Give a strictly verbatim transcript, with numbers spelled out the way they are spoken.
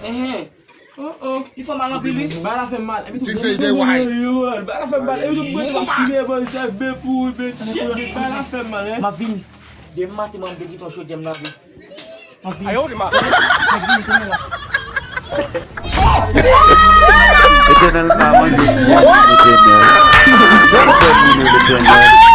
Enhen. Oh, oh, li fè mal anpil, wi. Bagay la fè mal. Epi tou, bagay la fè mal. Epi tou, mwen tou ap file, bon, sa byen pou ou, men shit, bagay la fè mal, hein. M ap vini. Demen maten, mwen, m te kite yon chodyè m lave. M ap vini. M ap vini kounye a. Etènèl pa manje pyès, Letènèl. Jan fè m rele Letènèl.